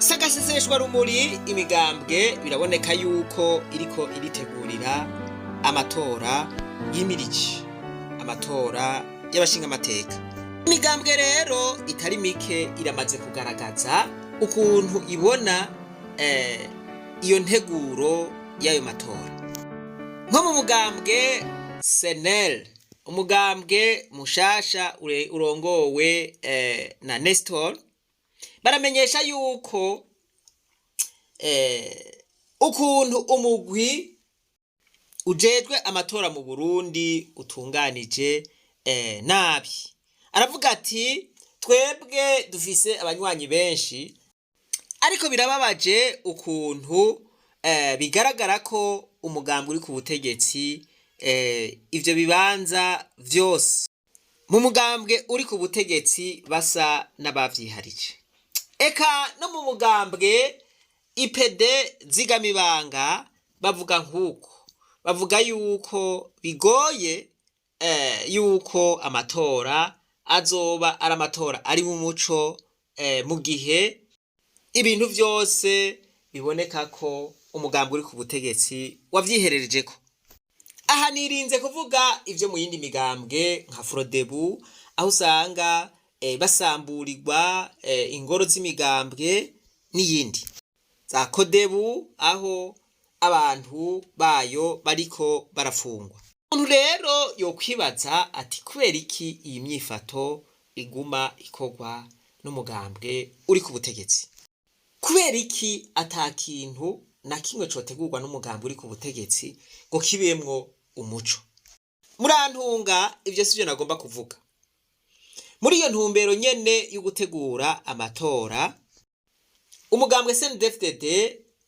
Sagaseseshwa rumuri, imigambwe biraboneka yuko iriko iritegurira amatora y'imiriki, amatora y'abashingamateka. Imigambwe rero itari mike iramaze kugaragaza ukuntu ibona iyo nteguro y'ayo matora. Nko mu mugambwe CNL, umugambwe mushasha urongowe na Nestor, baramenyesha yuko ukuntu umugwi ujejwe amatora mu Burundi utunganije nabi. Aravuga ati: "Twebwe dufise abanywanyi benshi, ariko birababaje ukuntu bigaragara ko umugambi uri ku butegetsi, ivyo bibanza vyose mu mugambwe uri ku butegetsi basa n'abavyiharije." Eka no mu mugambwe IPD Zigamibanga bavuga nk'uko, bavuga yuko bigoye yuko amatora azoba ari amatora ari mu muco, mu gihe ibintu vyose biboneka ko umugambi uri ku butegetsi wavyihererejeko. Aha nirinze kuvuga ivyo mu yindi migambwe nka Frodebu, aho usanga basamburirwa ingoro z'imigambwe, n'iyindi za Kodebu, aho abantu bayo bariko barafungwa. Umuntu rero yokwibaza ati: "Kubera iki iyi myifato iguma ikorwa n'umugambwe uri ku butegetsi? Kubera iki ata kintu na kimwe cotegurwa n'umugambwe uri ku butegetsi ngo kibemwo umuco?" Murantunga, ivyo sivyo nagomba kuvuga. Muri iyo ntumbero nyene yo gutegura amatora, umugambwe CNDD-FDD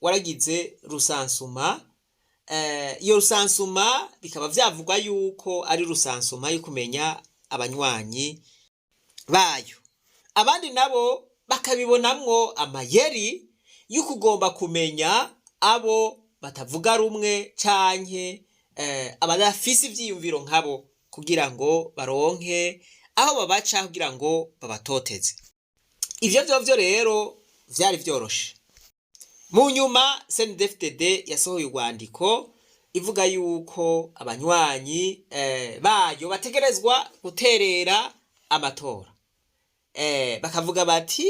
waragize recensement. Iyo recensement bikaba vyavugwa yuko ari recensement yo kumenya abanywanyi bayo, abandi nabo bakabibonamwo amayeri yo kugomba kumenya abo batavuga rumwe canke abadafise ivyiyumviro nkabo, kugira ngo baronke aho babaca kugira ngo babatoteze. Ivyo vyovyo rero vyari vyoroshe. Mu nyuma CNDD-FDD yasohoye urwandiko ivuga yuko abanywanyi bayo bategerezwa guterera amatora. Bakavuga bati: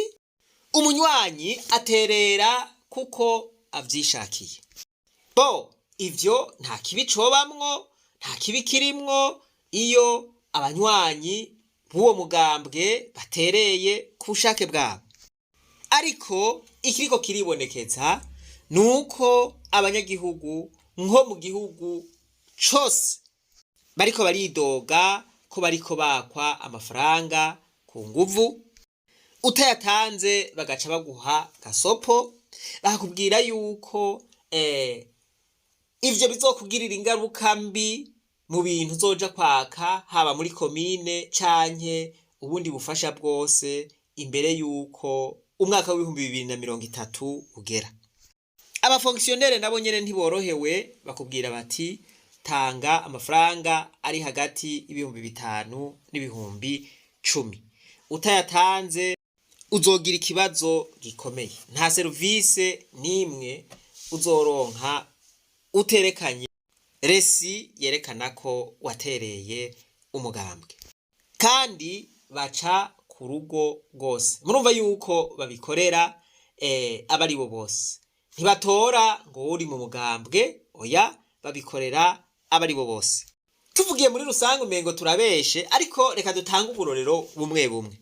"Umunywanyi aterera kuko avyishakiye." Bo ivyo nta kibi cobamwo, nta kibi kirimwo iyo abanywanyi b'uwo mugambwe batereye ku bushake bwabo. Ariko ikiriko kiribonekeza nuko abanyagihugu nko mu gihugu cose bariko baridoga ko bariko bakwa amafaranga ku nguvu, utayatanze bagaca baguha gasopo, bakakubwira yuko ivyo bizokugirira ingaruka mbi mu bintu uzoja kwaka, haba muri komine canke ubundi bufasha bwose, imbere yuko umwaka w'2030 ugera. Abafonctionnaires nabo nyene ntiborohewe, bakubwira bati: "Tanga amafaranga ari hagati y'5,000 n'10,000, utayatanze uzogira ikibazo gikomeye, nta serivise n'imwe uzoronka uterekanye reçu yerekana ko watereye umugambwe." Kandi baca ku rugo rwose. Murumva yuko babikorera aba ari bo bose, ntibatora ngo uri mu mugambwe, oya, babikorera aba ari bo bose. Tuvugiye muri rusange umengo turabeshe, ariko reka dutange uburorero bumwe bumwe.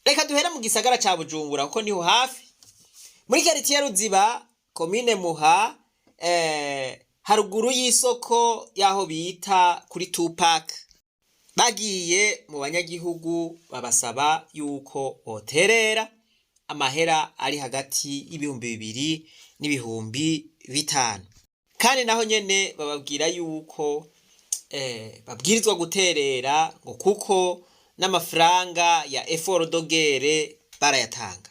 Reka duhere mu gisagara ca Bujumbura kuko niho hafi, muri quartier Ruziba, komine Muha, haruguru y'isoko y'aho bita kuri Tupac. Bagiye mu banyagihugu babasaba yuko boterera amahera ari hagati y'2,000 n'5,000, kandi naho nyene bababwira yuko babwirizwa guterera ngo kuko n'amafaranga ya effort de guerre barayatanga.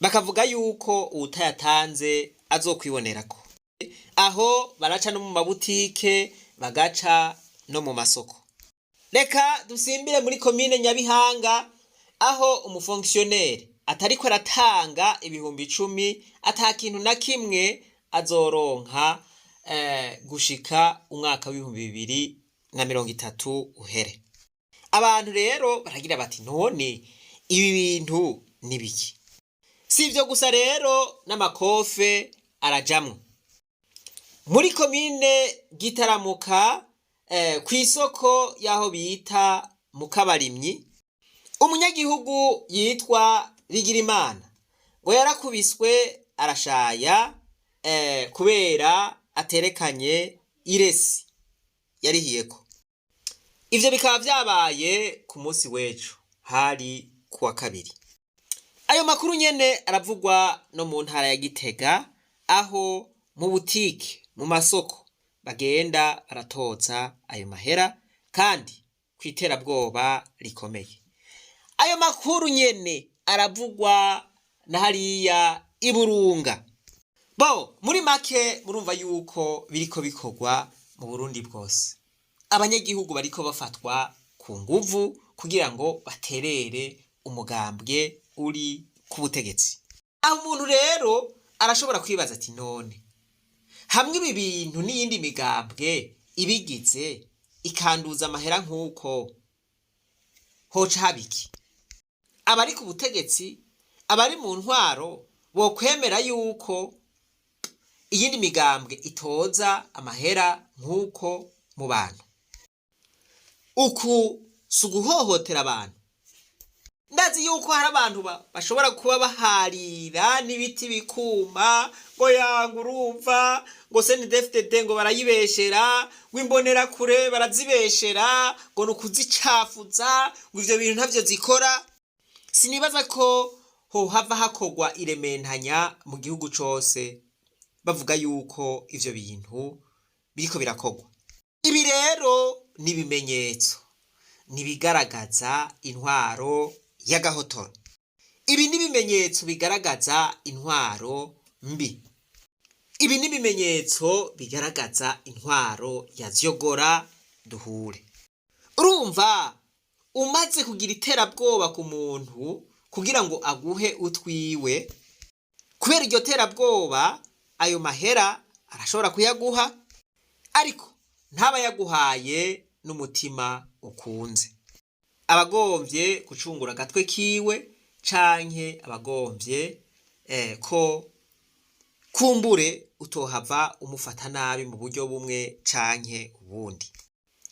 Bakavuga yuko uwutayatanze azokwibonerako. Aho baraca no mu mabutike, bagaca no mu masoko. Reka dusimbire muri komine Nyabihanga, aho umufonctionnaire atariko aratanga 10,000 ata kintu na kimwe azoronka gushika umwaka w'2030 uhere. Abantu rero baragira bati none ibi bintu ni biki? Si ibyo gusa rero, n'amakofe arajamwo. Muri komine Gitaramuka, ku isoko y'aho bita Mukabarimyi, umunyagihugu yitwa Bigirimana ngo yarakubiswe arashaya kubera aterekanye iresi yarihiyeko. Ivyo bikaba vyabaye ku munsi w'ejo, hari kuwa kabiri. Ayo makuru nyene aravugwa no mu ntara ya Gitega, aho mu butike, mu masoko bagenda baratoza ayo mahera kandi kw'iterabwoba rikomeye. Ayo makuru nyene aravugwa na hariya i Burunga. Bo muri make murumva yuko biriko bikorwa mu Burundi bwose. Abanyagihugu bariko bafatwa ku nguvu kugira ngo baterere umugambwe uri ku butegetsi. Aho umuntu rero arashobora kwibaza ati none hamwe ibi bintu n'iyindi migambwe ibigize ikanduza amahera nk'uko, hoca haba iki? Abari ku butegetsi, abari mu ntwaro, bokwemera yuko iyindi migambwe itoza amahera nk'uko mu bantu? Uku si uguhohotera abantu? Ndazi yuko hari abantu bashobora kuba baharira n'ibiti bikuma ngo yanga urumva ngo CNDD-FDD ngo barayibeshera, ngo imbonerakure barazibeshera, ngo ni ukuzicafuza, ngo ivyo bintu ntavyo zikora. Sinibaza ko hohava hakorwa irementanya mu gihugu cose bavuga yuko ivyo bintu biriko birakorwa. Ibi rero ni ibimenyetso, ni ibigaragaza intwaro y'agahotoro. Ibi ni ibimenyetso bigaragaza intwaro mbi. Ibi ni ibimenyetso bigaragaza intwaro ya vyogora duhure. Urumva umaze kugira iterabwoba ku muntu kugira ngo aguhe utwiwe, kubera iryo terabwoba ayo mahera arashobora kuyaguha, ariko ntaba yaguhaye n'umutima ukunze. Abagomvye gucungura agatwe kiwe canke abagomvye ko kumbure utohava umufata nabi mu buryo bumwe canke ubundi.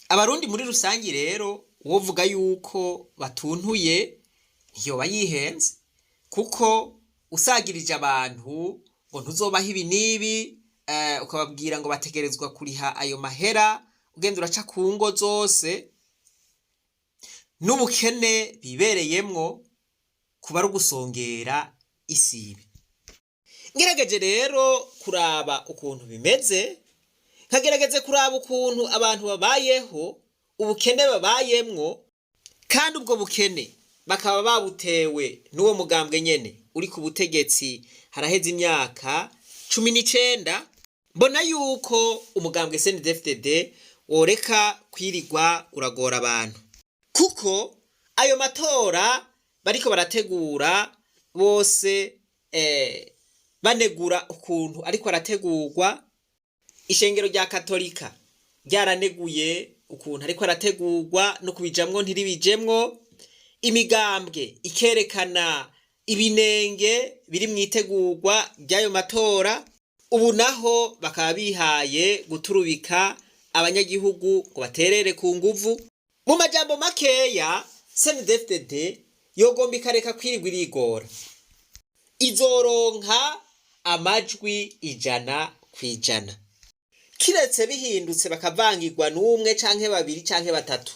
Abarundi muri rusangi rero, uwovuga yuko batuntuye ntiyoba yihenze, kuko usagirije abantu ngo ntuzobaha ibi n'ibi, ukababwira ngo bategerezwa kuriha ayo mahera, ugenda uraca ku ngo zose n'ubukene bibereyemwo, kuba ari ugusongera isibe. Ngerageje rero kuraba ukuntu bimeze, nkagerageze kuraba ukuntu abantu babayeho, ubukene babayemwo, kandi ubwo bukene bakaba babutewe n'uwo mugambwe nyene uri ku butegetsi haraheze imyaka 19, mbona yuko umugambwe CNDD-FDD woreka kwirigwa uragora abantu, kuko ayo matora bariko barategura bose banegura ukuntu ariko arategurwa. Ishengero rya Katolika ryaraneguye ukuntu ariko arategurwa no kubijamwo ntiribijemwo, imigambwe ikerekana ibinenge biri mu itegurwa ry'ayo matora. Ubu naho bakaba bihaye guturubika abanyagihugu ngo baterere ku nguvu. Mu majambo makeya, CNDD-FDD yogomba ikareka kwirirwa irigora, izoronka amajwi 100%, kiretse bihindutse bakavangirwa n'umwe canke babiri canke batatu,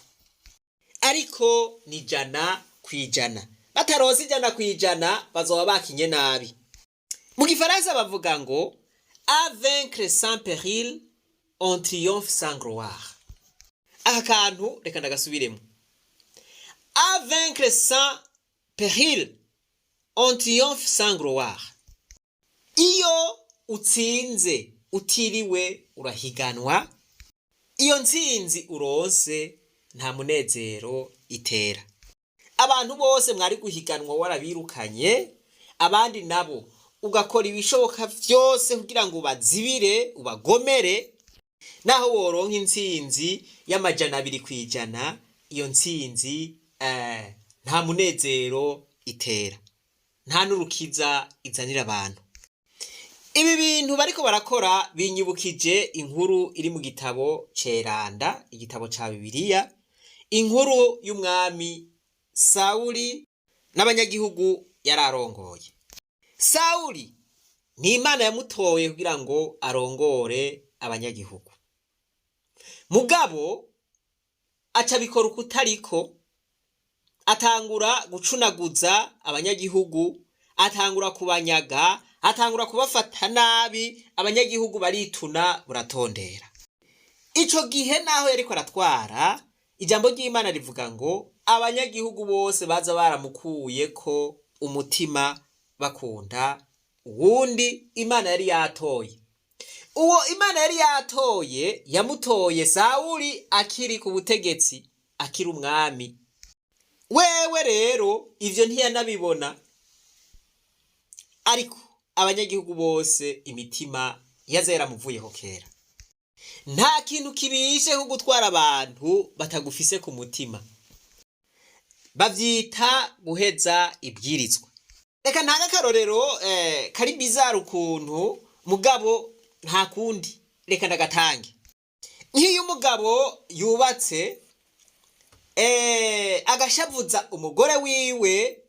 ariko ni 100%. Bataronse 100% bazoba bakinye nabi. Mu gifaransa bavuga ngo "À vaincre sans péril, on triomphe sans gloire". Aka kantu reka ndagasubiremo: "À vaincre sans péril, on triomphe sans gloire". Iyo utsinze utiriwe urahiganwa, iyo ntsinzi uronse nta munezero itera. Abantu bose mwari guhiganwa warabirukanye. Abandi nabo ugakora ibishoboka vyose kugira ngo ubazibire, ubagomere. Naho woronka intsinzi y'200%, iyo ntsinzi nta munezero itera, nta n'urukiza izanira abantu. Ibi bintu bariko barakora binyibukije inkuru iri mu gitabo Ceranda, igitabo ca Bibiliya, inkuru y'umwami Sawuli n'abanyagihugu yari arongoye. Sawuli ni Imana yamutoye kugira ngo arongore abanyagihugu, mugabo aca abikora ukutariko, atangura gucunaguza abanyagihugu, atangura kubanyaga, atangura kubafata nabi, abanyagihugu barituna buratondera. Ico gihe naho yariko aratwara, ijambo ry'Imana rivuga ngo abanyagihugu bose baza baramukuyeko umutima, bakunda uwundi Imana yari yatoye. Uwo Imana yari yatoye yamutoye Sawuli akiri ku butegetsi, akiri umwami. Wewe rero ivyo ntiyanabibona, ariko abanyagihugu bose imitima yaza yaramuvuyeho kera. Nta kintu kibishe nko gutwara abantu batagufise ku mutima, bavyita guheza ibwirizwa. Reka ntange akarorero kari bizarre ukuntu, mugabo nta kundi, reka ndagatange. Nk'iyo umugabo yubatse agashavuza umugore wiwe,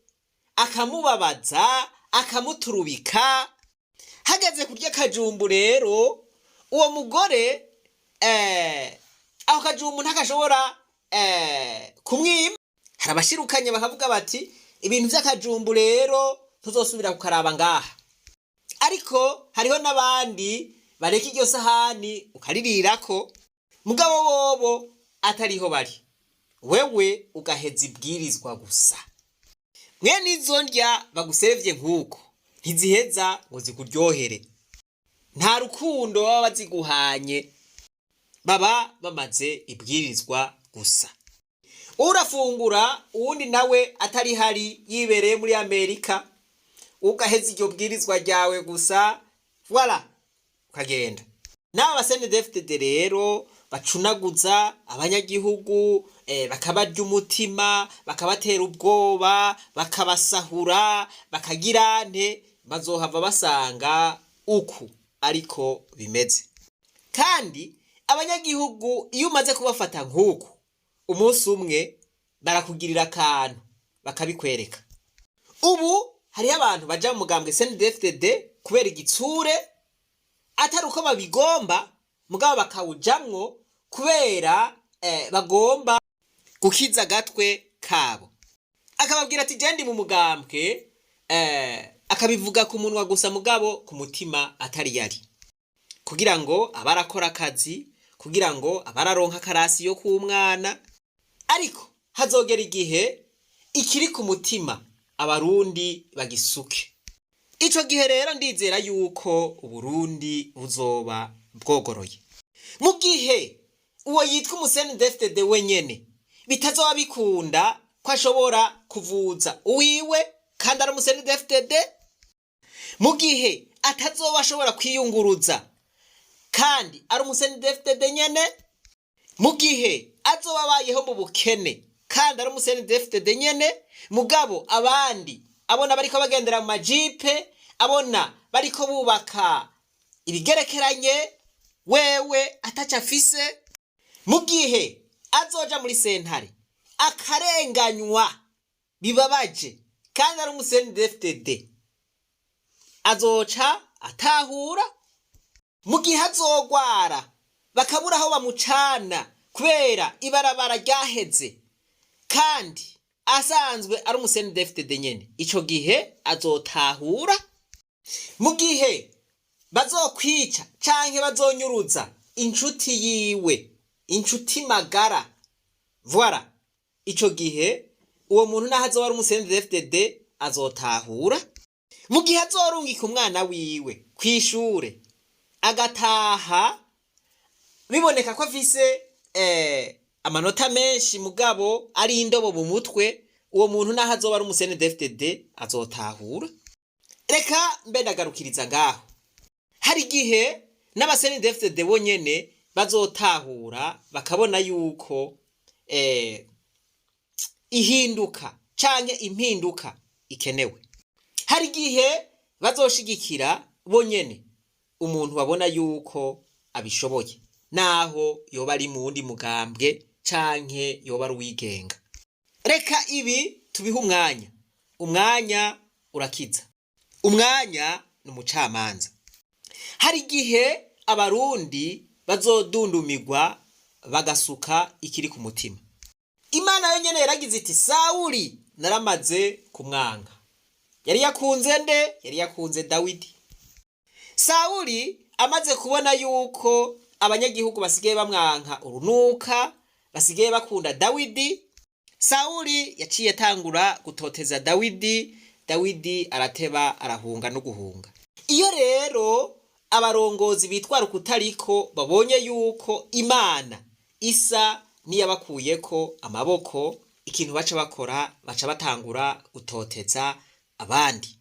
akamubabaza, akamuturubika, hageze kurya akajumbu rero uwo mugore ako kajumbu ntakashobora kumwima. Hari abashirukanye bakavuga bati ibintu vy'akajumbu rero ntuzosubira kukaraba ngaha. Ariko hariho n'abandi bareka iryo sahani ukaririrako, mugabo bobo atariho bari, wewe ugaheza ibwirizwa gusa. Mwene izo ndya bagusevye nk'uko ntiziheza ngo zikuryohere, nta rukundo baba baziguhanye, baba bamaze ibwirizwa gusa. Urafungura uwundi nawe atari hari, yibereye muri Amerika, ugaheza iryo bwirizwa ryawe gusa, voilà, ukagenda. N'aba ba CNDD-FDD rero bacunaguza abanyagihugu, bakabarya umutima, bakabatera ubwoba, bakabasahura, bakagira nte, bazohava basanga uku ariko bimeze. Kandi abanyagihugu iyo umaze kubafata nk'uku, umunsi umwe barakugirira akantu bakabikwereka. Ubu hariho abantu baja mu mugambwe CNDD-FDD kubera igitsure, atari uko babigomba, mugabo bakawujamwo kubera bagomba gukiza agatwe kabo. Akababwira ati je ndi mu mugambwe, akabivuga ku munwa gusa, mugabo ku mutima atari yari, kugira ngo abe arakora akazi, kugira ngo abe araronka akarasi yo k'umwana. Ariko hazogera igihe ikiri ku mutima abarundi bagisuke. Ico gihe rero ndizera yuko Uburundi buzoba bwogoroye. Mu gihe uwo yitwa umu CNDD-FDD wenyene bitazoba bikunda ko ashobora kuvuza uwiwe kandi ari umu CNDD-FDD, mu gihe atazoba ashobora kwiyunguruza kandi ari umu CNDD-FDD nyene, mu gihe azoba abayeho mu bukene kandi ari umu CNDD-FDD nyene, mugabo abandi abona bariko bagendera mu majipe, abona bariko bubaka ibigerekeranye, wewe ataco afise, mu gihe azoja muri sentare akarenganywa bibabaje kandi ari umu CNDD-FDD, azoca atahura. Mu gihe azogwara bakabura aho bamucana kubera ibarabara ryaheze kandi asanzwe ari umu CNDD-FDD nyene, ico gihe azotahura. Mu gihe bazokwica canke bazonyuruza inshuti yiwe, inshuti magara, voilà, ico gihe uwo muntu naho azoba ari umu CNDD-FDD azotahura. Mu gihe azorungika umwana wiwe kw'ishure agataha biboneka ko afise amanota menshi, mugabo ari indobo mu mutwe, uwo muntu naho azoba ari umu CNDD-FDD azotahura. Reka mbe ndagarukiriza ngaho. Hari igihe n'aba CNDD-FDD bonyene bazotahura bakabona yuko ihinduka canke impinduka ikenewe. Hari igihe bazoshigikira bonyene umuntu babona yuko abishoboye, naho yoba ari mu wundi mugambwe canke yoba ari uwigenga. Reka ibi tubihe umwanya. Umwanya urakiza, umwanya ni umucamanza. Hari igihe Abarundi bazodundumirwa bagasuka ikiri ku mutima. Imana yonyene yaragize iti: "Sawuli naramaze kumwanga." Yari yakunze nde? Yari yakunze Dawidi. Sawuli amaze kubona yuko abanyagihugu basigaye bamwanka urunuka, basigaye bakunda Dawidi, Sawuli yaciye atangura gutoteza Dawidi. Dawidi arateba arahunga no guhunga. Iyo rero abarongozi bitwara ukutariko babonye yuko Imana isa n'iyabakuyeko amaboko, ikintu baca bakora, baca batangura gutoteza abandi.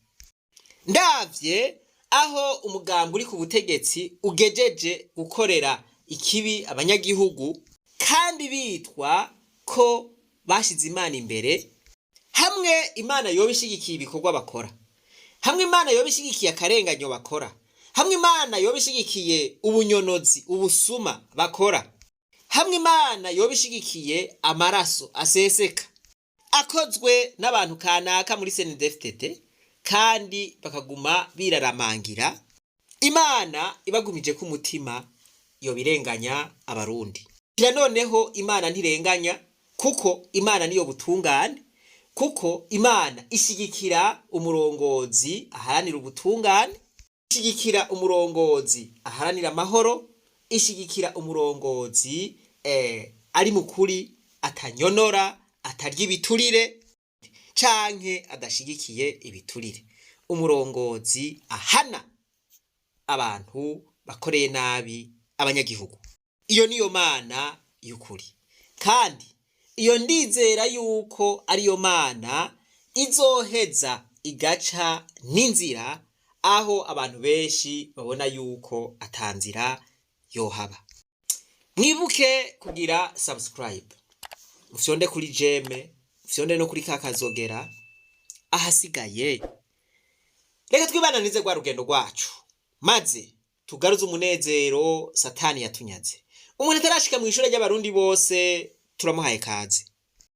Ndavye aho umugambi uri ku butegetsi ugejeje gukorera ikibi abanyagihugu, kandi bitwa ko bashize Imana imbere, hamwe Imana yoba ishigikiye ibikorwa bakora, hamwe Imana yoba ishigikiye akarenganyo bakora, hamwe Imana yoba ishigikiye ubunyonozi, ubusuma bakora, hamwe Imana yoba ishigikiye amaraso aseseka akozwe n'abantu kanaka muri CNDD-FDD, kandi bakaguma biraramangira, Imana ibagumije ko umutima, yobirenganya Abarundi. Kira noneho Imana ntirenganya, kuko Imana niyo butungane, kuko Imana ishigikira umurongozi aharanira ubutungane, ishigikira umurongozi aharanira amahoro, ishigikira umurongozi ari mukuri, atanyonora, atarya ibiturire canke adashigikiye ibiturire, umurongozi ahana abantu bakoreye nabi abanyagihugu. Iyo niyo Mana y'ukuri, kandi iyo ndizera yuko ariyo Mana izoheza igaca n'inzira aho abantu benshi babona yuko atanzira yohaba. Mwibuke kugira subscribe, mufyonde kuri j'aime, mufyonde no kuri kakazogera. Ahasigaye reka twibananize rwa rugendo rwacu, maze tugaruze umunezero Satani yatunyaze. Umuntu atarashika mu ishure ry'Abarundi bose, turamuhaye kaze.